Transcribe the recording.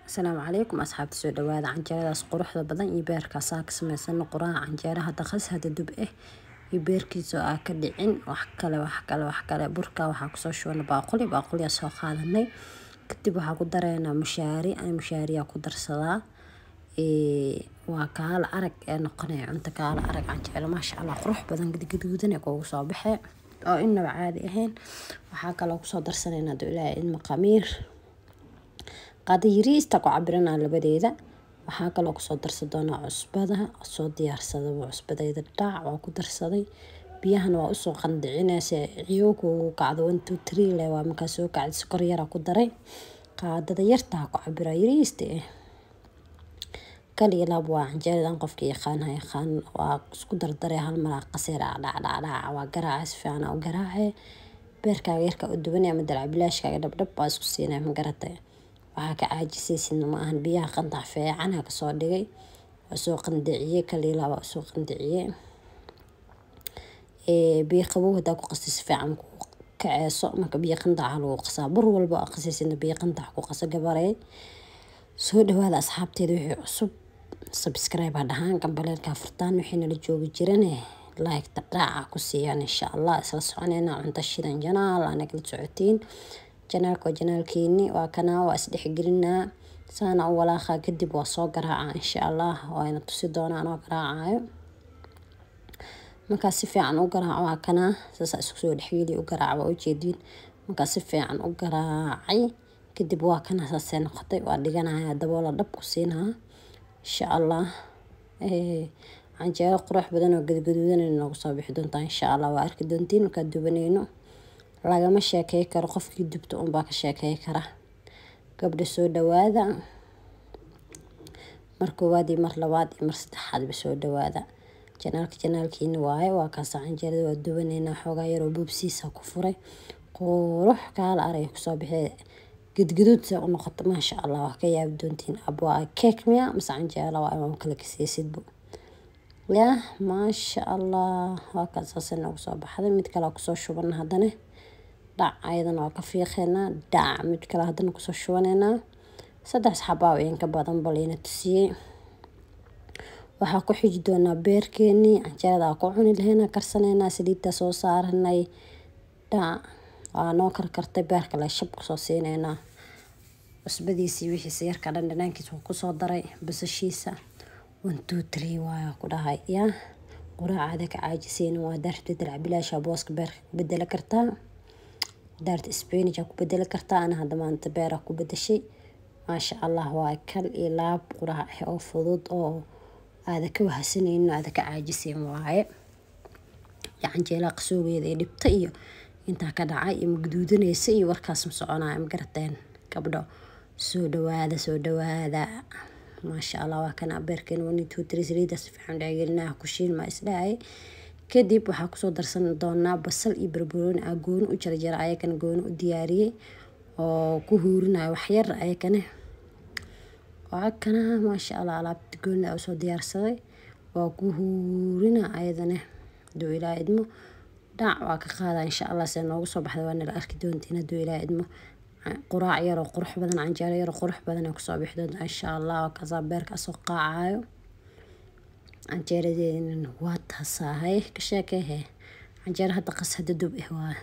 Asalaamu calaykum asxaabta, soo dhawaada. Canjeeradaas quruxda badan iyo beerkaas aa ka samaysan quraac. Canjeera hadda khas hadda dub eh iyo beerkiisa oo aa ka dhicin wax kale, wax kale, wax kale. Burka waxaa kusoo shubana baaquli, baaquliyaa soo qaadanay. Kadib waxaa ku dareynaa mushaari. Ani mushaariyaa ku darsadaa. Waa kaala arag ee noqonaya cunto kaala arag. Canjeero maasha Allah qurux badan, gadgaduudan ee kugu soo baxee oo inaba caadi ahayn. Waxaa kaloo kusoo darsanaynaa, haduu Ilaahay idmo, qamiir qaada yariista ku cabiranaa labadeeda. Waxaa kaloo kusoo darsan doonaa cusbada soo diyaarsadaba. Cusbadayda dhac waa ku darsaday. Biyahana waa usoo qandicinaa si ciyo kuugu kacdo. 1 2 3 le waa. Markaa soo kacday, sokor yara ku daray, qaadada yartaa ku cabiraa yariista eh. Kaliya laab waa canjeeradan. Qofka yaqaan ha yaqaan. Waa isku dardaray, hal mar qaseer dhac dhac dhac waa garaaca, si fiican u garaace. Beerkaaga yarka u dubanaya ama dalca bilaashkaaga dhabdhab waa isku siinaya, ma garatay? Waxaa ka caajisaysidna ma ahan. Biyaha qandac fiican ha kasoo dhigay, waa soo qandiciyey. Kaliya laab waa soo qandiciyey. Biyo qabow hadaa ku qastay, si fiican ku kaceeso. Marka biyo qandaca lagu qasaa. Bur walba aa qasaysidna biyo qandac ku qaso. Gabarey, soo dhawaada asxaabteeda. Wixii cusub subscribe ha dhahaan, gambaleelka furtaan. Wixii nala joogi jirane like-ta dhaaca ku siiyaan. Insha Allah isla soconayna. Cunto Shidan channel anaga la socotiin. Channelka waa channelkeeni, waa kanaa. Waa isdhexgelinaa, saana u walaaqa. Kadib waa soo garaaca. Insha Allah waa ina tusi doonaa anoo garaacayo. Markaa si fiican u garaaco, waa kanaa, saasaa isku soo dhexgeli u garaaca, waa ujeediin. Markaa si fiican u garaacay kadib, waa kana, saasay noqotay. Waa dhiganaya, daboola dhab ku siinaa. Insha Allah canjeero qurux badan oo gadgaduudan noogu soo bixi doontaa. Insha Allah waa arki doontiin markaa dubaneyno. Lagama sheekey karo, qofkii dubta unbaa ka sheekey kara. Gabdha, soo dhawaada mar koowaad iyo mar labaad iyo mar saddexaadba, soo dhawaada. Channelka channelkiina waaye. Waa kaasa canjeerada waa dubaneynaa. Xoogaa yaroo buubsiisa ku furay, qurux kaala arag kusoo bixi, gadgaduud see u noqoto, maasha Allah. Waa ka yaabi doontiin. Abwaa keek miya mase canjeero waa ima kala kaseysidbo yaa? Maasha Allah, waa kaas, saasay noogu soo baxday. Mid kale kusoo shubana haddana, dhac, ayadana waa ka fiiqeynaa. Dhac, mid kale haddana kusoo shubaneynaa. Saddex xabaa in ka badan bal ina tusiyey. Waxaa ku xiji doonaa beerkeenii canjeerada ku cuni lahayna karsaneynaa. Saliidda soo saaranay, dhac, waa noo karkartay. Beerka le shab kusoo siineynaa. Cusbadiisii wixiisa yarka dhan dhanaankiisa wuu kusoo daray, basashiisa. 1 2 3 waayaa ku dhahay yaa. Quraacada ka caajiseynin waa daarta. Dalac bilaasha booska beerka ku bedeli kartaa, daarta spinach ku bedeli kartaa. Ana hadda maanta beera ku bedeshay. Maasha Allah, waa kal iyo laab quraac oo fudud oo aada ka wahsanaynin, aada ka caajiseyn waaye. Canjeelaha qasoogeeda iyo dhibta iyo intaa ka dhacay iyo maguduudanaysa iyo warkaas ma soconaayo, ma garateen? Gabdho, soo dhawaada, soo dhawaada. Maasha Allah, waa kana beerkeen. 1 2 3. Saliidda si fiican dhexgelinaa, ku shiilma isdhahay. Kadib waxaa kusoo darsan doonaa basal iyo barbarooni aa gooni u jarjara, ayakana gooni u diyaariyey oo ku huurinayo waxyar ayakana. Waa kana, maasha Allah, alaabta goonida usoo diyaarsaday waa ku huurina ayadana. Haduu Ilaahay idmo, dhac waa ka qaadaa. Insha Allah see noogu soo baxda waa nala arki doontiin. Haduu Ilaahay idmo, quraac yaroo qurux badan, canjeero yaroo qurux badan ay kusoo bixi doontaa, insha Allah. Waa kaasaa beerka asoo qaacayo. Canjeeradeedina waa taasahay. Ka sheekehe, canjeero hadda qas hadda dub eh waa.